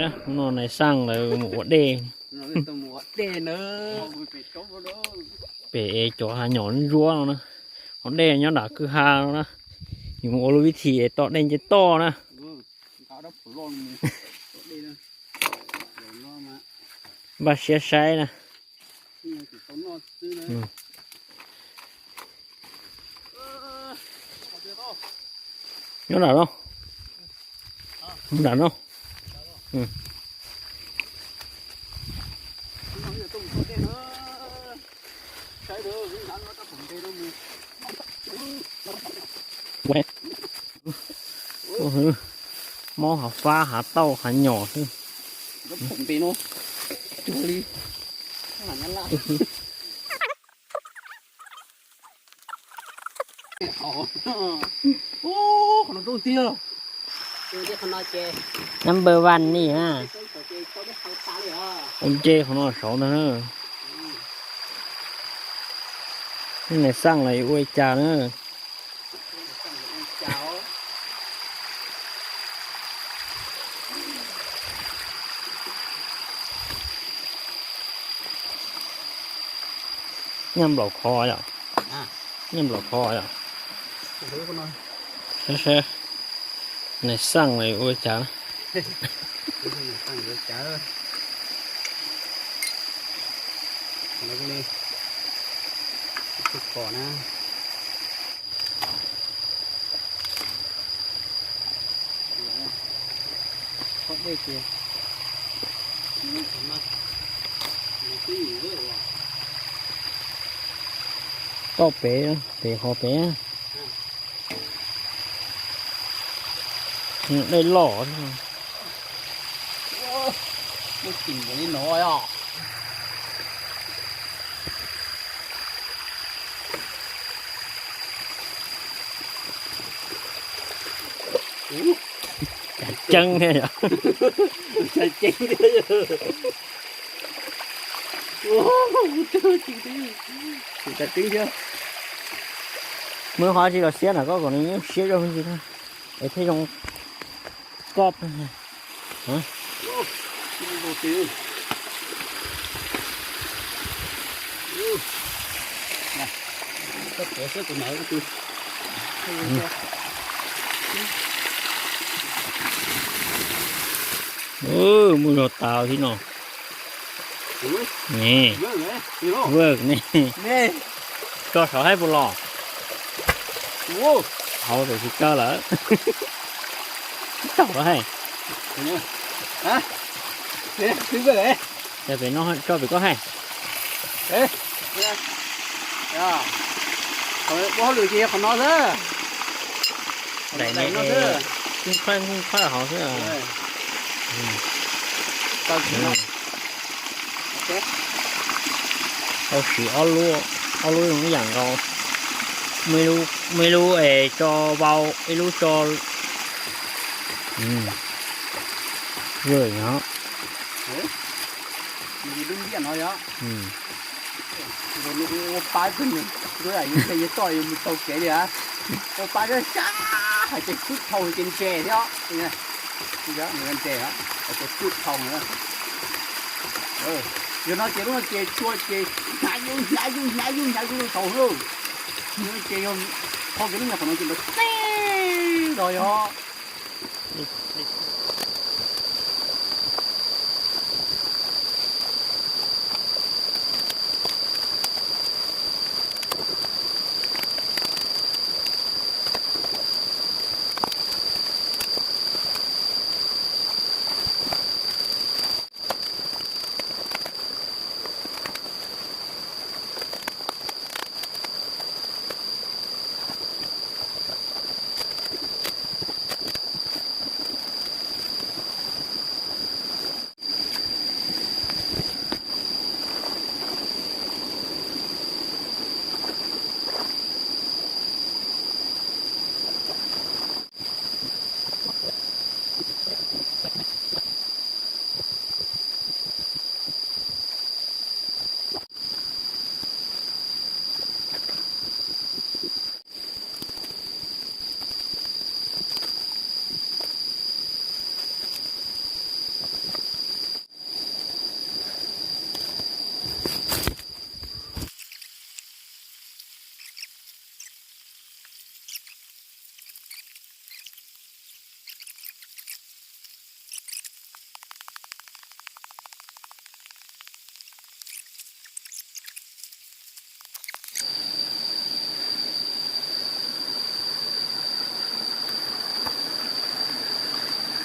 Hnub no nais xaj lawv mus ua dej pem es cov hav nyom ntsuab no na. Hav dej nyob nram kwj ha no na. Yus mus ua lub vib thim es tom dej nce toj na. Npaj siab saib na. Nyob nram no. Nram no. Mob hav fab hav tauj hav nyom xwb. Number one ni na. Ua nce qhov no saud ntag na. Nais xaj los yuav ua li cas na. Nyaj nplaum kho yom. Nyaj nplaum kho yom. Saib saib nais xaj los yuav ua li cas. Toj pem, pem qhov pem. Dej loj. Cas ceeb thiab yom. Muaj qhov tsis los siab na koj, kom nws siab zog ntsis es thiaj zoo koj. Muaj zog tas thiab no. Ne, vwj ne, tso saud haib puas los? Hauv tam sim kawg lawm. Tsis tau lawm hais. Pem no tso pem koj hais. Ua hauj lwm ces qhov no xwb. Daim no xwb, nqaij nqaij hauv xwb. Tau siv ob lub, ob lub zoo ib yam nkaus. Muaj ib lub es tso vau, ib lub tso vwj no. Ua pab twg nws, yus toj yus mus taug kev li a, ua pab sab sab hais tias kub thau ces ntses thiab. Ntses, hais tias kub thau. Yog no ces lub no ces tsua ces hnyav yus hnyav yus hnyav yus hnyav yus rau saud lauj. Yog no ces yog qhov kev lub nyuag qhov no ces nrov teb los yog.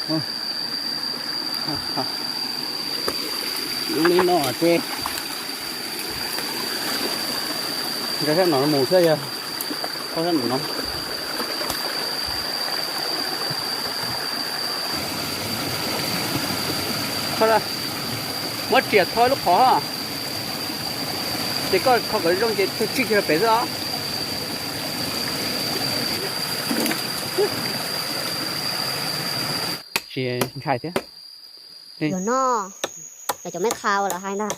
Zoo li no ces nrog sab no mus xwb yog thau sab no. Muab riam thau lub qhov, ces koj kho kom zoo ces tug tsij kiag rau pem xwb os. Tsis ntshai thiab. Yuav no, cov me qha ua lawv hais ntag.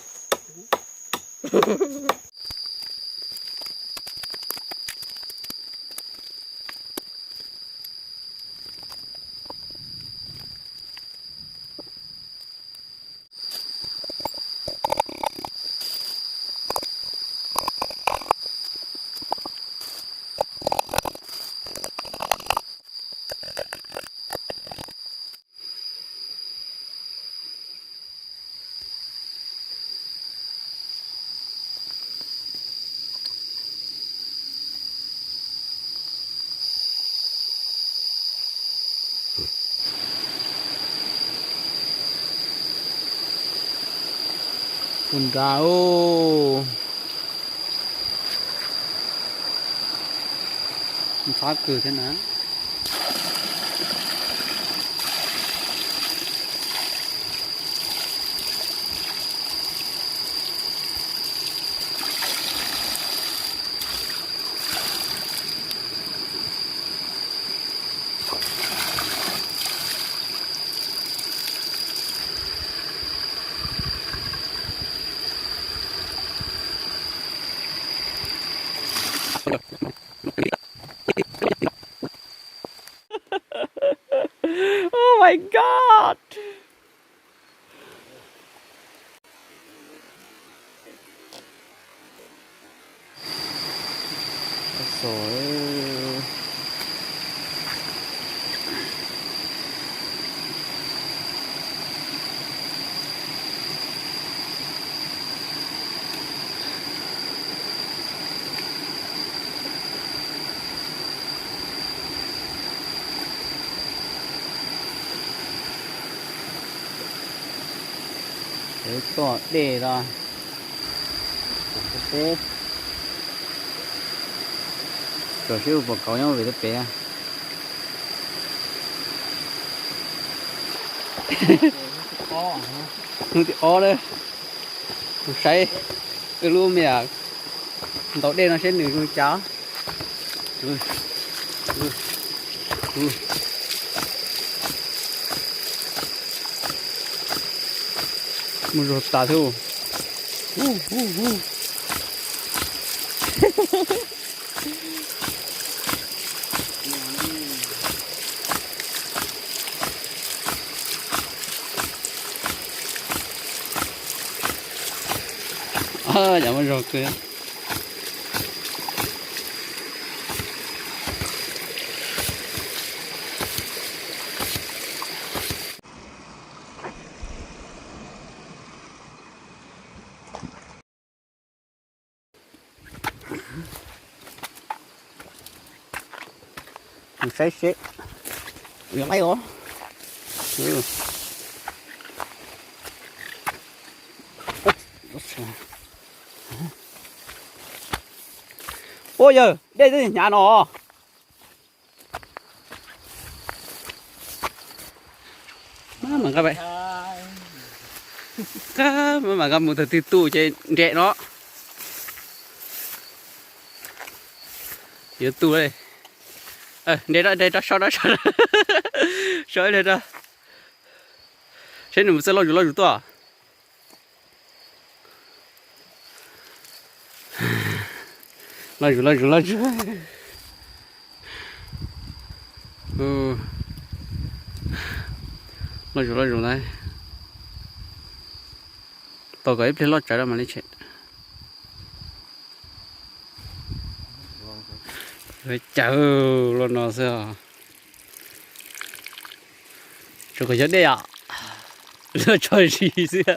Tus nrad, ntxhab kawg thiab na. Oh my God. Peb toj dej los, peb tso seb ua pom kauv nyob pem teb pem. Hnub tim ob lawm, mus saib wb lub me ntaus dej no seb nws zoo li cas. Muaj zog tas thiab. Cas muaj zog kawg. Mus saib seb yuav laib os. Ua yawg, dej twb hnyav no. Mam nqa mus tag twg tu ces nres no. Yuav tu li. Nres rau, nres rau, so rau, so rau. So ib leeg rau. Saib nws mus txawj loj zus loj zus tuaj. Loj zus loj zus loj zus. Loj zus loj zus na. Tau kom ib pliag loj tsawv rau mam li tshem. Cawv los no xwb os. Tsuas kom yog dej os. Loj tso zis xwb.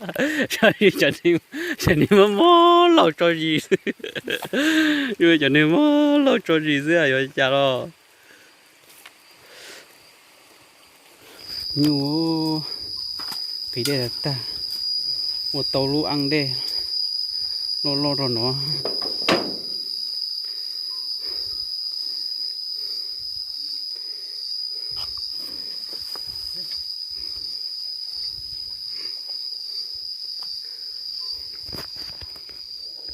Tso zis, cov neeg mob mob laug tso zis xwb. Cov neeg mob laug tso zis xwb yuav cas los. Nyuj, qis dej tag, ua tau lub ab dej loj loj rau nuav.